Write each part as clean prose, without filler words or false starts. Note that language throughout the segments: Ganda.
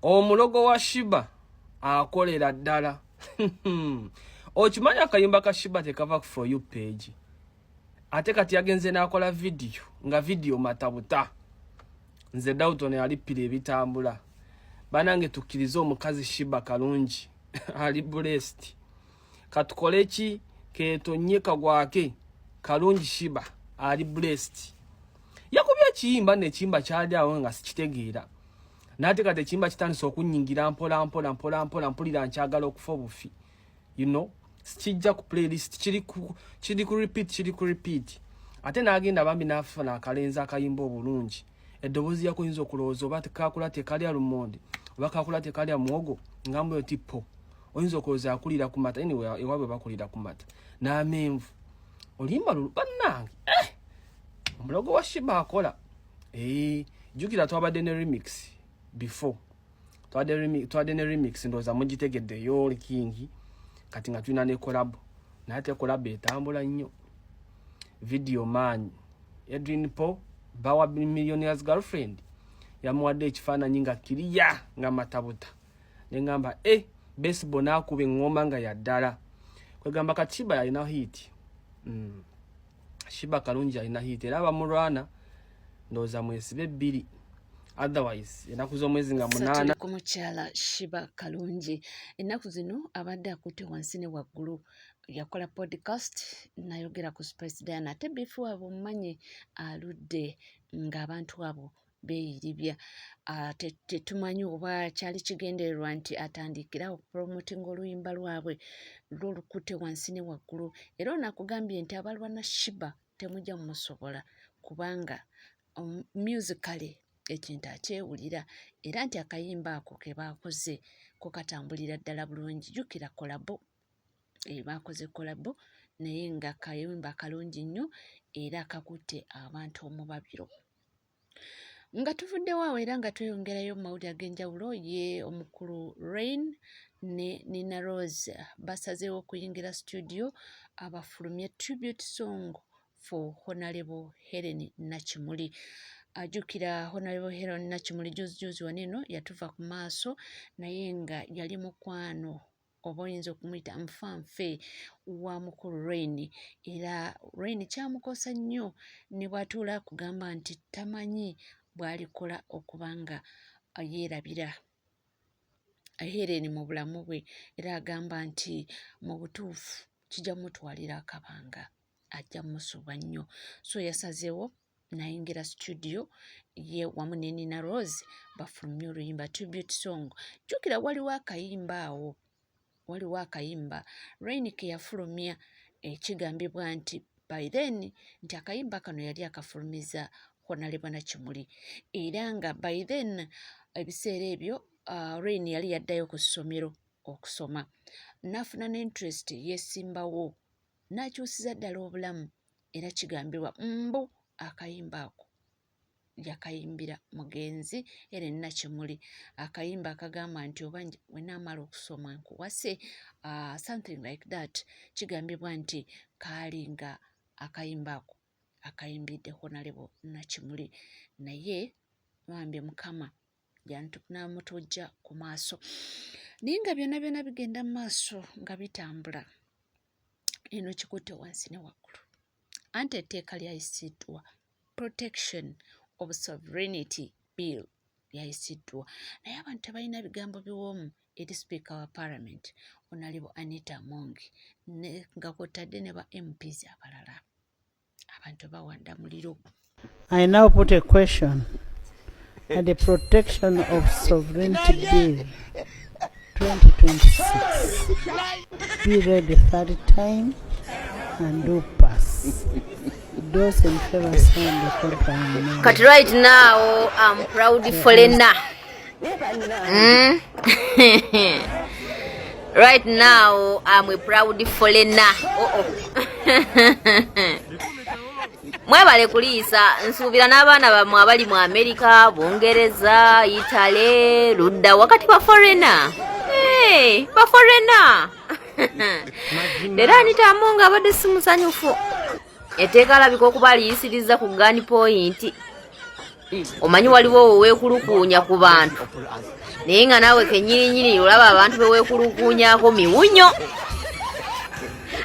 Omulogo wa Sheebah akolera ddala. Okimanyi akayimba ka Sheebah tekava ku For You page. Ate kati yagenze n'akola vidiyo nga vidiyo matabuta. Nze Dalton alippira ebitambula. Banange tukkirize omukazi Sheebah Kalungi ali blessed. Katukole ki ketonye kagwake Kalungi Sheebah ali blessed. Yakubye ekiyimba n'ekiyimba kyali awo nga sikitegeera. N'ate kati ekiyimba kitandise okunyingira mpola mpola mpola mpola, mpulira nkyagala okufa obufi. Sikijja ku playlist, kiri ku repeat, kiri ku repeat. Ate n'agenda bambi n'afuna akalenzi akayimba obulungi. Eddoboozi yako oyinza okulowooza oba kakula tekalya lumonde oba kakula tekalya muwogo, nga mbwe tipo oyinza okulowooza akulira ku mata. Anyway, ewaabwe bakulira ku mata n'amenvu. Oluyimba lulu bannange, eh! Omulogo wa Sheebah akola. Jjukira twabadde ne remix before, twadde ne remix, ndowooza mugitegeddeyo king. Kati nga tulina ne collabo, naye ate collabo etambula nnyo. Video maanyi. Edwin Paul bawa Millionaires Girlfriend yamuwadde ekifaananyi nga kiriya nga matabuta, neŋŋamba e baseball n'akuba eŋŋoma nga yaddala. Kwegamba kati Sheebah yalina hit. Sheebah Kalungi alina hit era abamulwana ndowooza mwesibe bbiri, otherwise ennaku z'omwezi nga 8. Ku mukyala Sheebah Kalungi, ennaku zino abadde akutte wansi ne waggulu. Yakola podcast nayogera ku Spice Diana, ate beef waabwe omumanyi aludde ng'abantu abo beeyiribya. Tetumanyi oba kyali kigendererwa nti atandikirawo okupromotinga oluyimba lwabwe lw'olukutte wansi ne waggulu. Era ono akugambye nti abalwana Sheebah temujja mumusobola kubanga musically ekintu akyewulira, era nti akayimba ako ke baakoze ko katambulira ddala bulungi. Jjukira collabo, baakoze collabo, naye nga kayimba kalungi nnyo era kakutte abantu omubabiro. Nga tuvuddewo awo era nga tweyongerayo mu mawulire ag'enjawulo, ye omukulu Reign ne Nina Rose basazeewo okuyingira studio abafulumye tribute song for Honorable Helen Nakimuli. Ajjukira Honorable Helen Nakimuli juzi juzi wano eno yatuva ku maaso, naye nga yali mukwano oba oyinza okumuyita nfanfe wa mukulu Reign, era Reign kyamukosa nnyo ne bw'atuula akugamba nti tamanyi bw'alikola okuba nga yeerabira Helen mu bulamu bwe, era agamba nti mu butuufu kijja mutwalira akabanga, ajja musuba nnyo. So yasazeewo nayingira studio ye wamu ne Nina Rose bafulumye oluyimba tribute song. Jjukira waliwo akayimba awo, waliwo akayimba Reign ke yafulumya, ekigambibwa nti by then nti akayimba kano yali akafulumiza Honorable Nakimuli, era nga by then ebiseera ebyo Reign yali yaddayo ku ssomero okusoma, n'afuna ne interest, yeesimbawo n'akyusiza ddala obulamu. Era kigambibwa mbu akayimba ako yakayimbira mugenzi Helen Nakimuli, akayimba akagamba nti oba wenaamala okusoma nkuwase, something like that. Kigambibwa nti kaali nga akayimba ako akayimbidde Honorable Nakimuli, naye bambi Mukama n'amutujja ku maaso. Naye nga byonna byonna bigenda mu maaso nga bitambula eno kikutte wansi ne waggulu, anti etteeka lyayisiddwa, Protection of Sovereignty Bill lyayisiddwa, naye abantu tebalina bigambo biwoomu eri sipiika wa Parliament Honorable Anita Among nga kwotadde ne ba MPs abalala. Abantu bawanda muliro. I now put a question at the Protection of Sovereignty Bill 2026 be read the third time and do pass. Those in favor sign the contrary no. Kati right now I'm proud foreigner. Right now I'm a proud foreigner. Oh. Mwebale kuliisa, nsuubira n'abaana bammwe abali mu Amerika, Bungereza, Italy, ludda wakati ba foreigner. Hey, ba foreigner. Leero Anita Among abadde si musanyufu. Etteeka alabika okuba aliyisiriza ku gun point. Omanyi waliwo weweekulukuunya ku bantu, naye nga naawe kennyininyini olaba abantu be weekulukuunyako miwunyo.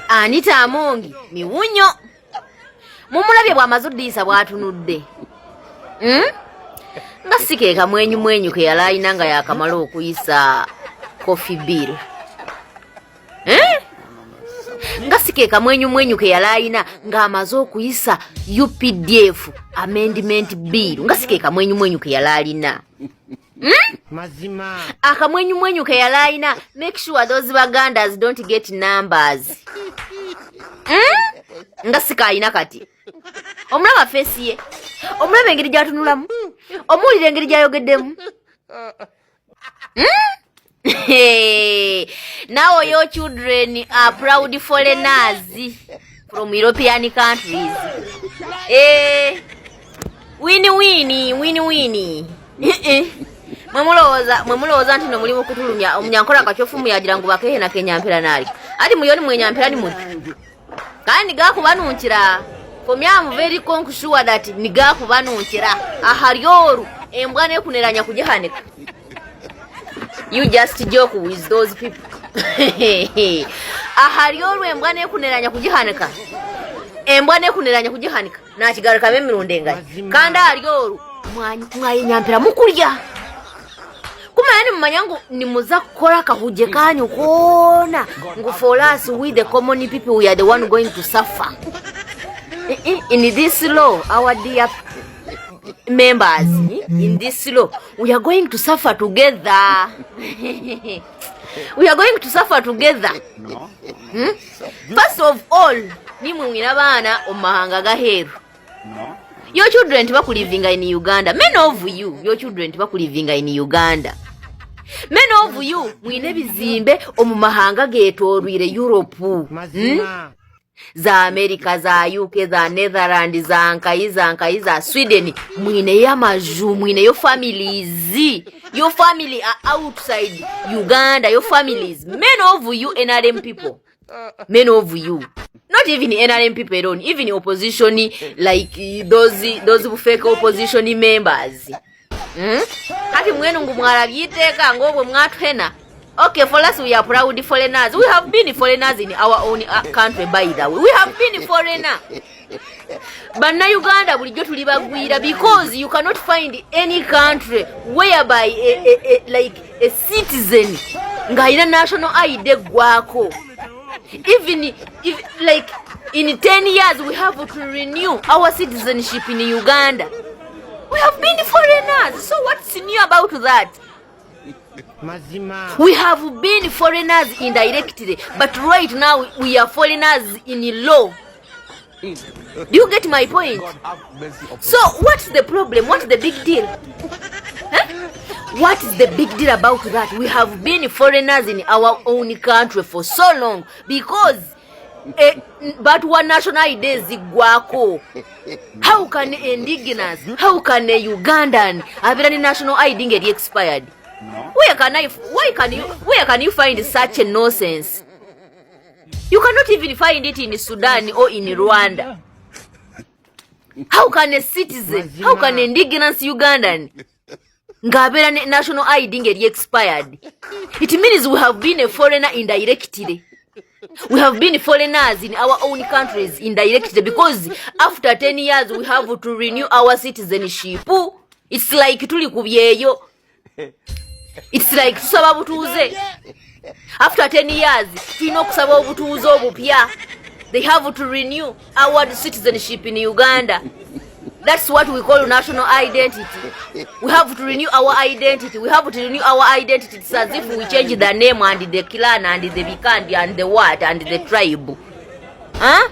Anita Amongi miwunyo, mumulabye bw'amaze oddiisa bw'atunudde, Nga si ke kamwenyumwenyu ke yali alina nga yakamala okuyisa coffee bill, eh? Nga si ke kamwenyumwenyu ke yali alina ng'amaze okuyisa UPDF amendment bill, nga si ke kamwenyumwenyu ke yali alina, Mazima. Akamwenyumwenyu ke yali alina, make sure those Bagandas don't get numbers, Nga si kaalina kati. Omulaba face ye, omulaba engeri gy'atunulamu, omuwulira engeri gy'ayogeddemu, Now your children are proud foreigners from European countries. Eh, win win win win. Mwe mulowooza nti no muli mu kutulumya omunyankole akacyofu, muyagira ngu bakehe na kenyampera nali ati muyoni mwenyampera ni muti kandi gakubanunkira. For me, I'm very sure that nigakubanunkira ahari oru embwa nekuneranya kugihanika. You just joke with those people. Ahari oru embwa nekuneranya kugihanika, embwa nekuneranya kugihanika, nakigarukamu emirundi engayi. Kandi ahari oru mwayenyampira mukurya kumanya nimumanya ngu nimuza kukora akahuje kanyu koona, ngu for us, we the common people, we are the one going to suffer in this law. Our dear members, in this law we are going to suffer together. We are going to suffer together. No. First of all, nimwe mwina abaana omu mahanga gaheeru. No. Your children tibakulivinga in Uganda. Many of you, your children tibakulivinga in Uganda. Many of you mwine ebizimbe omu mahanga getolwire Europe, Mazima. Za America, za UK, za Netherland, za nkayi, za nkayi, za Sweden. Mwineyo amaju, mwineyo families. Your family are outside Uganda. Your families, many of you NRM people, many of you, not even NRM people alone, even opposition, like those fake opposition members, Kati mwenu ngu mwalabyiteeka ng'obwe mwatuhena. Okay, for us, we are proud foreigners. We have been foreigners in our own country. By the way, we have been foreigner. Bannayuganda bulijjo tuli bagwira, because you cannot find any country whereby like a citizen ng'alina national ID eggwako. Even if, like, in 10 years we have to renew our citizenship in Uganda. We have been foreigners, so what's new about that? Mazima. We have been foreigners indirectly, but right now we are foreigners in law. Do you get my point? So what's the problem? What's the big deal, huh? What is the big deal about that? We have been foreigners in our own country for so long because batuwa national ID ziggwako. How can indigenous, how can a Ugandan abeera ne national ID ngeri expired? Where can I, why can you, where can you find such a nonsense? You cannot even find it in Sudan or in Rwanda. How can a citizen, how can an indigenous Ugandan ng'abeera ne national ID ngeri expired? It means we have been a foreigner indirectly. We have been foreigners in our own countries indirectly, because after 10 years we have to renew our citizenship. It's like tuli ku byeyo. It's like tusaba butuuze. After 10 years tulina okusaba obutuuze obupya. They have to renew our citizenship in Uganda. That's what we call national identity. We have to renew our identity. We have to renew our identity. It's as if we change the name and the clan and the bikandi and the what and the tribe, huh?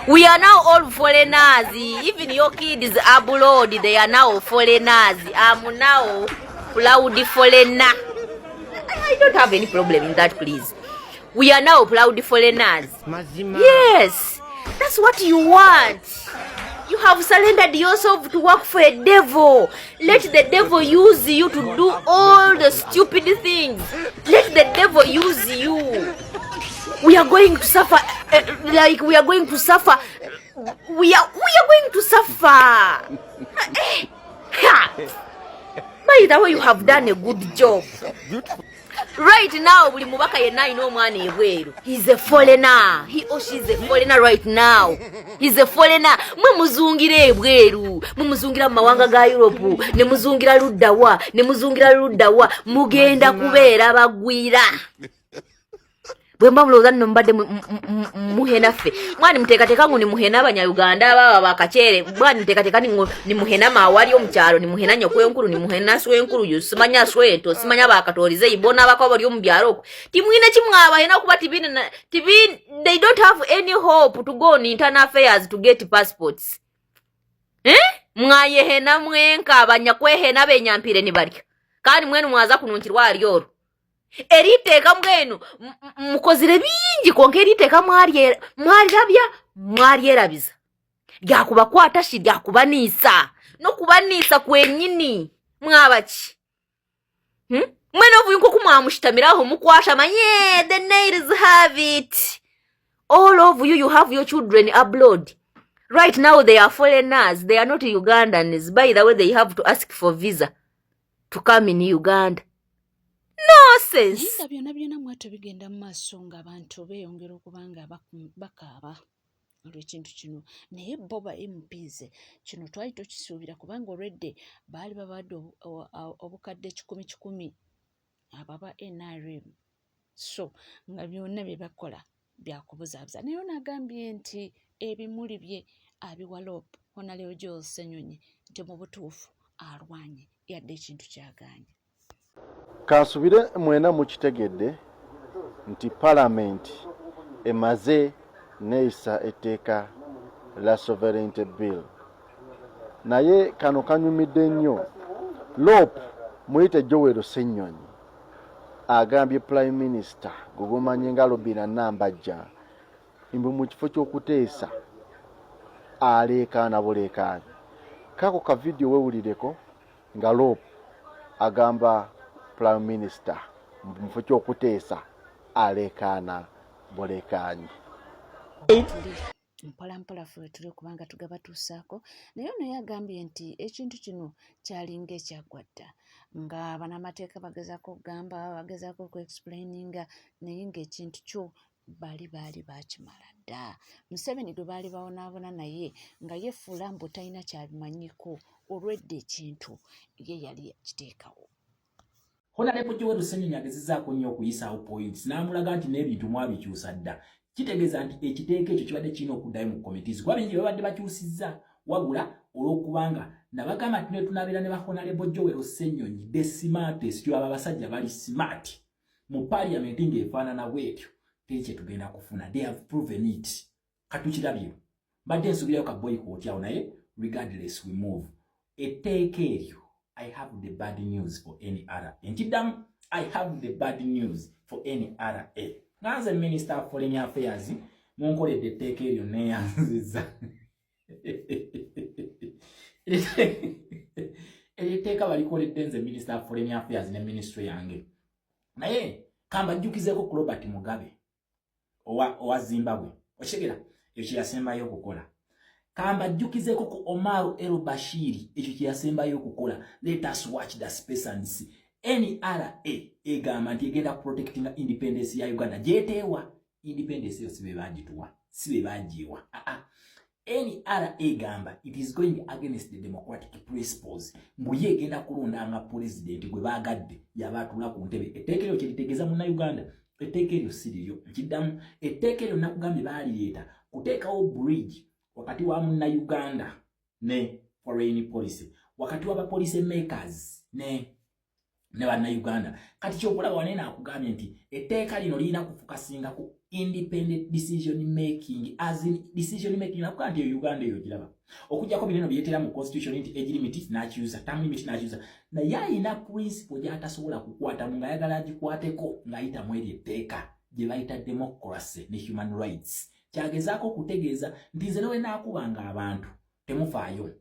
We are now all foreigners. Even your kids abroad, they are now foreigners. I'm now proud foreigner. I don't have any problem in that, please. We are now proud foreigners. Mazima. Yes, that's what you want. You have surrendered yourself to work for a devil. Let the devil use you to do all the stupid things. Let the devil use you. We are going to suffer, like we are going to suffer. We are going to suffer. Eh, ha. By the way, you have done a good job. Right now, buli mubaka yenna alina omwana ebweru, he's a foreigner. He or she is a foreigner. Right now he's a foreigner. Mwe muzungira ebweru, mwe muzungira mu mawanga ga Europe, ne muzungira luddawa, ne muzungira luddawa, mugenda kubeera bagwira. Bwe mba mulowooza nno mubadde muhena ffe, mwani muteekateeka ngu nimuhena Abanyayuganda abaaba bakaceere, mwani muteekateeka nimuhena maawali omukyalo, nimuhena nyokwenkulu, nimuhena swenkulu yo, simanya sweto, simanya bakatoolize ibona abako bali omu byalo okwo, timwine kimwabahena kuba tibine they don't have any hope to go on internal affairs to get passports, eh? Mwayehena mwenka, abanyakwehena benyampire nibarya, kandi mwenu mwaza kununkirwa ali olwo eriteeka. Mbwenu mukozire bingi, konka eriteeka mwarirabya, mwaryerabiza, lyakubakwata shi, lyakubaniisa n'okubaniisa kwenyini. Mwabaki, Mwene ovuyu nkoku mwamushitamiraho mukwasha manye, the nails have it. All of you, you have your children abroad. Right now they are foreigners, they are not Ugandans. By the way, they have to ask for visa to come in Uganda. Nonsense. Naye nga byonna byonna mwattu bigenda mu maaso, ng'abantu beeyongera okuba nga bakaaba olw'ekintu kino, naye bo ba MPs kino twali tukisuubira, kubanga olwedde baali babawadde obukadde kikumi kikumi abo aba NRM, so nga byonna bye bakola byakubuzaabuza. Naye ono agambye nti ebimuli bye abiwa LOP Honorable Joel Ssenyonyi, nti mu butuufu alwanye yadde ekintu kyagaanye. Kansubire mwena mukitegedde nti Palamenti emaze neeyisa etteeka la Sovereignty Bill, naye kano kanyumidde nnyo. LOP muyite Joel Ssenyonyi agambye Prime Minister gwe nga Robina Nambajja mbu mu kifo ky'okuteesa aleekaana buleekaanyi. Kako ka vidiyo wewulireko nga LOP agamba Prime Minister mu kifo ky'okuteesa aleekaana buleekaanyi. Mpola mpola ffe tuli kubanga tugabatuusaako, naye ono yagambye nti ekintu kino kyalinga ekyaggwa dda, nga banamateeka bagezaako okugamba, bagezaako okuexplaininga, naye ng'ekintu kyo bali baali baakimala dda. Museveni gwe baali bawonaabona naye nga yeefuula mbu talina kyabimanyiko, olwedda ekintu ye yali yakiteekawo. Honorable Joel Ssenyonyi agezezzaako nnyo okuyisaawo points n'amulaga nti n'ebintu mwabikyusa dda. Kitegeeza nti ekiteeka ekyo kibadde kirina okuddayo mu committees, kuba bingi babadde bakyusizza, wabula olw'okubanga nabagamba nti ne tunabeera ne ba Honorable Joel Ssenyonyi, the smartest, abo abasajja bali smart mu parliament ng'efaanana bwetyo, teri kye tugenda kufuna. They have proven it. Katukirabye, mbadde nsuubirayo ka boycott awo, naye regardless, we move. Etteeka eryo, I have the bad news for NRA. Nkiddamu, I have the bad news for NRA. Nga nze Minister of Foreign Affairs, munkoledde etteeka eryo, neeyanziza. Eryo etteeka balikoledde nze Minister of Foreign Affairs ne ministry yange, naye kambajjukizeeko ku Robert Mugabe owa Zimbabwe. Okitegeera ekyo kyeyasembayo okukola? Kambajjukizeeko ku Omar El Bashiri, ekyo kyeyasembayo okukola. Let us watch the space and see. NRA egamba nti egenda protectinga independence ya Uganda. Gyeteewa independence eyo si be bagituwa, si be bagiwa. Aa, NRA egamba it is going against the democratic principles, mbu ye egenda kulondanga pulezidenti gwe baagadde yaba atula ku ntebe. Etteeka eryo kyeritegeeza, Munnayuganda, etteeka eryo si liryo. Nkiddamu, etteeka eryo nakugambye baalireeta kuteekawo bridge wakati wa Munnayuganda ne foreign policy, wakati wa bapolicy makers ne Bannayuganda. Kati kyokulaba wanene akugambye nti etteeka lino lirina kufocusinga ku independent decision making, as in decision making. Nakugaa nti eyo Uganda eyo giraba okujjako bineno byetera mu constitution nti age limit nakyusa, term limit nakyusa, naye ayina principle gy'atasobola kukwatamu ng'ayagala agikwateko ng'ayita mu eryo etteeka gye bayita democracy ne human rights. Kyagezaako okutegeeza nti nze newe naakubanga abantu temufaayo.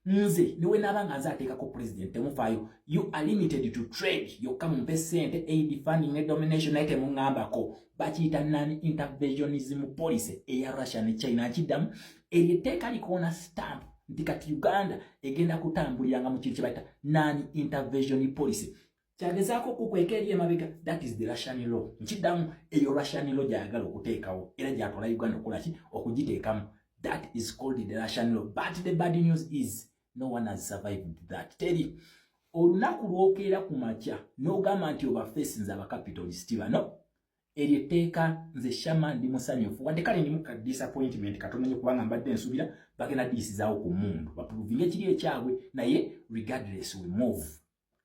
Nze niwe naaba nga nze ateekako president, temufaayo. You are limited to trade yokka. Mumpe sente, aid, funding ne domination, naye temuŋŋambako. Bakiyita non interventionism policy eya Russia ne China. Nkiddamu, eryo etteeka likoona stamp nti kati Uganda egenda kutambuliranga mu kintu kye bayita non intervention policy. Kyagezaako okukweka eri emabega, that is the Russian law. Nkiddamu, eyo Russian law gyayagala okuteekawo era gyatwala Uganda okukolaki? Okugiteekamu. That is called the Russian law. But the bad news is no one has survived that. Teri olunaku lwokeera ku makya n'ogamba nti obafeesinze abacapitalisti bano. Eryo etteeka, nze Shama ndi musanyufu, wadde kale ndimu ka disappointment katono nnyo, kubanga mbadde nsuubira bagenda diyisizaawo ku mundu baprovinga ekiri ekyabwe. Naye regardless, we move.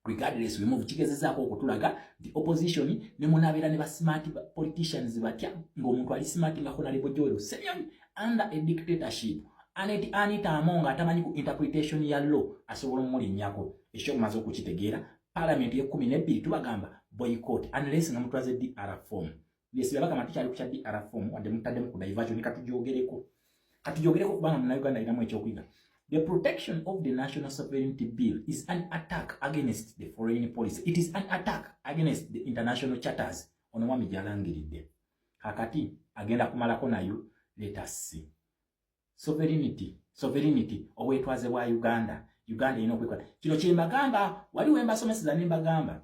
Regardless, we move. Kigezezaako okutulaga nti opposition ne munaabeera ne ba smart politicians batya, ng'omuntu ali smart nga Honorable Joel Ssenyonyi under a dictatorship, Anet Anita Among atamanyi ku interpretation ya law asobola omulinnyako. Ekyokumaze okukitegeera, parliament ye-12 tubagamba boycott unless nga mutwaze DR form. Yes, byabagamba tukyali ku kya DR form, wadde mutaddemu ku diversion. Katugyogereko, katugyogereko, kubanga Munnayuganda alinamu ekyokuyiga. The Protection of the National Sovereignty Bill is an attack against the foreign policy. It is an attack against the international charters. Ono mwami gyalangiridde kakati agenda kumalako nayo. Let us see. Sovereignty, sovereignty, obwetwaze bwa Uganda. Uganda erina okwekwata. Kino kyembagamba, wali wembasomeseza ne mbagamba,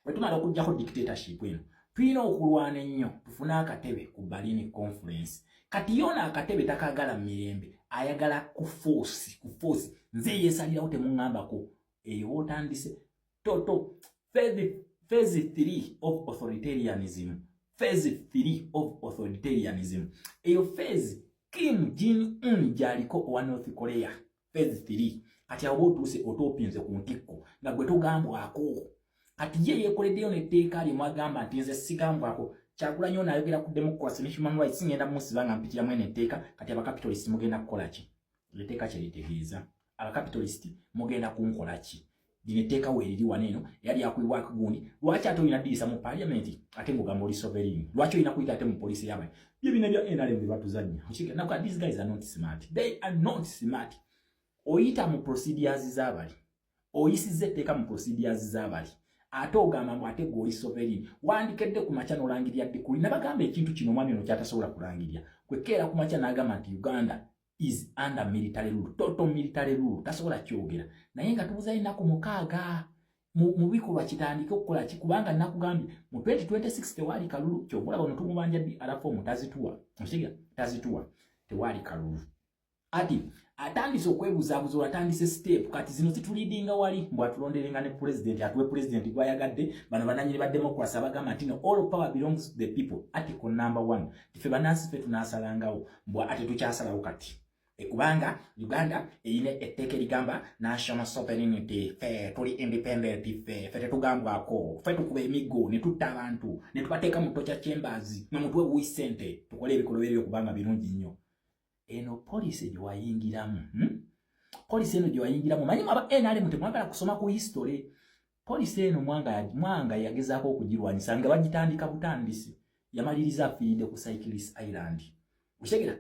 bwe tumala okugjako dictatorship eno, tulina okulwana ennyo tufune akatebe ku Berlin Conference. Kati yona akatebe takagala mirembe, ayagala ku force, ku force. Nze yeesalirawo, temuŋŋambako. Eyo wootandise toto phase 3 of authoritarianism, phase 3 of authoritarianism. Eyo phase Kim Jong Un gy'aliko owa North Korea, phase 3. Kati awo otuuse otoopinze ku ntikko nga gwe togambwako. Kati ye yeekoleddeyo n'etteeka lye mwagamba nti nze sigambwako. Kyagulanyi ono ayogera ku democracy ne human rights, ngenda musiba nga mpitiramu eno etteeka. Kati abacapitalist mugenda kukola ki? Etteeka kyeritegeeza, abacapitalist mugenda kunkola ki? Lino etteeka weeriri wano eno era lyakwibwako gundi. Lwaki ate olina ddirisa mu parliament ate ng'ogamba oli sovereign? Lwaki olina kuyita ate mu policy y'abantu? Bye bino ebya NRM bye batuzannya. These guys are not smart, they are not smart. Oyita mu procedures z'abali, oyisizza etteeka mu procedures z'abali, ate ogamba mbu ate gwe oli sovereign. Wandikedde ku makya n'olangirira decree. Nabagamba ekintu kino, omwami ono kyatasobola kulangirira kwekeera ku makya n'agamba nti Uganda is under military rule, total military rule. Tasobola kyogera, naye nga tubuzayo ennaku 6 mu bikolwa kitandike okukola ki, kubanga nakugambye mu 2026 tewaali kalulu. Kyova olaba ono tumubanja DR form tazituwa, okitegera? Tazituwa, tewaali kalulu. Ati atandise okwebuzaabuza, olwatandise step. Kati zino zitulidinga wali mbw atulonderenga ne president, atuwe president gwayagadde. Bano bananyini ba democracy abagamba nti no, all power belongs to the people, article number 1, tife bannansi ffe tunaasalangawo, mbw ate tukyasalawo kati. Kubanga Uganda erina etteeka erigamba national sovereignty, fe tuli independent, fe tetugambwako, fe tukuba emiggo ne tutta abantu ne tubateeka mu torture chambers, mwe mutuwe buwi ssente tukole ebikolwa ebyo kubanga birungi nnyo. Eno policy gye wayingiramu, Policy eno gye wayingiramu, manyi aba NRM temwagala kusoma ku history. Policy eno Mwanga yagezaako okugirwanyisa nga bagitandika butandisi, yamaliriza afiiridde ku Cyclist Island, okitegera?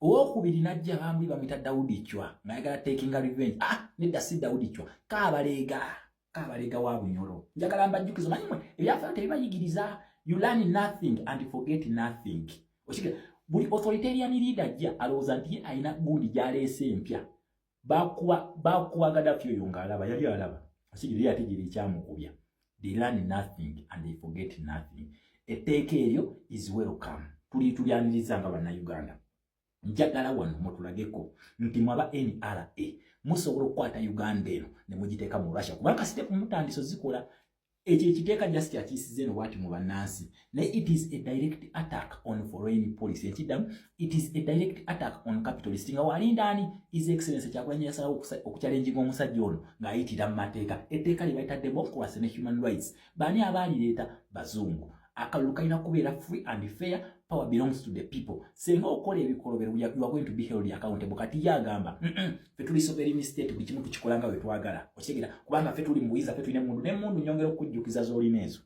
Owokubiri najja bambi bamwita Daudi Chwa, ng'ayagala takinga revenge. Ah, nedda, si Daudi Chwa, Kaabaleega, Kaabaleega wa Bunyoro. Njagala mbajjukizo, manyi mwe ebyafaayo tebibayigiriza. You learn nothing and forget nothing, okitegera? Buli authoritarian leader ajja alowooza nti ye alina gundi gy'aleese empya. Bakuba, bakuba Gaddafi oyo ng'alaba, yali alaba, okitegera? Ye ategeera ekyamukubya. They learn nothing and they forget nothing. Etteeka eryo is welcome, tuli tulyaniriza nga Bannayuganda. Njagala wano mutulageko nti mwaba NRA musobola okukwata Uganda eno ne mugiteeka mu Russia, kubanga step mutandiso zikola ekyo ekiteeka just akiyisiza eno bwati mu bannansi. Naye it is a direct attack on foreign policy. Ekiddamu, it is a direct attack on capitalist. Nga walinda ani? His Excellence Kyagulanyi yasalawo okuchallenginga omusajja ono ng'ayitira mu mateeka, etteeka lye bayita democracy ne human rights. Baani abaalireeta? Bazungu. Akalulu kalina kubeera free and fair. Power belongs to the people. Senga okola ebikolobero, you are going to be held accountable. Kati ye agamba, fe tuli sovereign state, buli kimu tukikola nga we twagala, okitegera? Kubanga fe tuli mu buyinza, fe tulina emundu n'emundu. Nyongera okukujjukiza z'olina ezo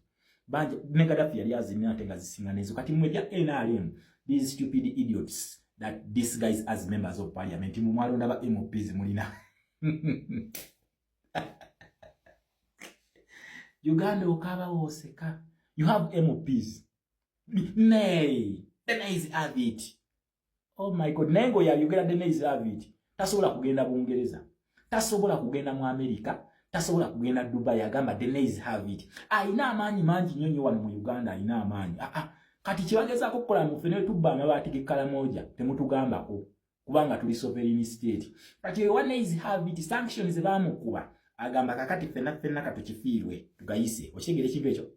banje ne Gaddafi yali azirina ate nga zisinga n'ezo. Kati mmwe bya NRM, these stupid idiots that disguise as members of parliament, mu mwalonda ba MPs mulina. Uganda okaaba wooseka. You have MPs. Nay, the nays have it. Oh my God, naye ng'oyo ayogera the nays have it. Tasobola kugenda Bungereza. Tasobola kugenda mu America. Tasobola kugenda Dubai. Agamba the nays have it. Ayina amaanyi mangi nnyo nnyo wano mu Uganda, ayina amaanyi. Ah ah. Kati kyebagezaako okukola mu ffe ne tubba amabaati g'e Karamoja temutugambako kubanga tuli sovereign state. Kati owa nays have it, sanctions baamukuba, agamba kakati ffenna ffenna katukifiirwe tugayise. Okitegeera ekintu ekyo?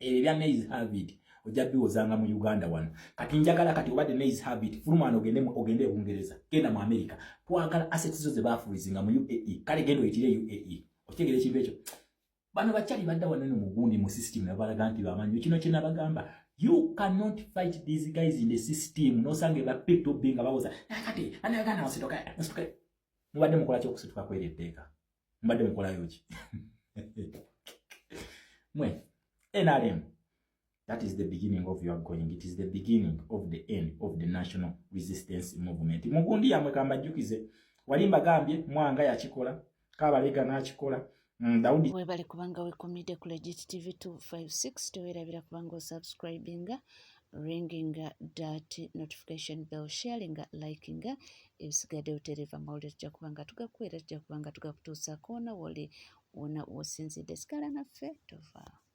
Ebyo ebya nays have it ojja biwozanga mu Uganda wano. Kati njagala kati obadde nays have it, fuluma wano ogende ogende e Bungereza, genda mu America. Twagala assets zo ze baafreezinga mu UAE. Kale genda oyitire UAE. Okitegeera ekintu ekyo? Bano bakyali badda wano eno mu gundi mu system ne balaga nti bamanyi kino kye nabagamba. You cannot fight these guys in the system. Nosanga ba P2B nga bawoza kati anayagana osituka osituka. Mubadde mukola ki okusituka kweri etteeka? Mubadde mukolayo ki mwe NRM? That is the beginning of your going. It is the beginning of the end of the National Resistance Movement. Mugundi yamwe kambajjukize, wali mbagambye Mwanga yakikola, Kabalega n'akikola, Daudi. Webale kubanga wekumidde ku Legit TV 256. Teweerabira kubanga osubscribinga, ringinga that notification bell, sharinga, likinga. Ebisigadde butereeva mawulire tujja kubanga tugakuweera, tujja kubanga tugakutuusaako wona woli, wona wosinzidde. Sigala naffe, tovaawo.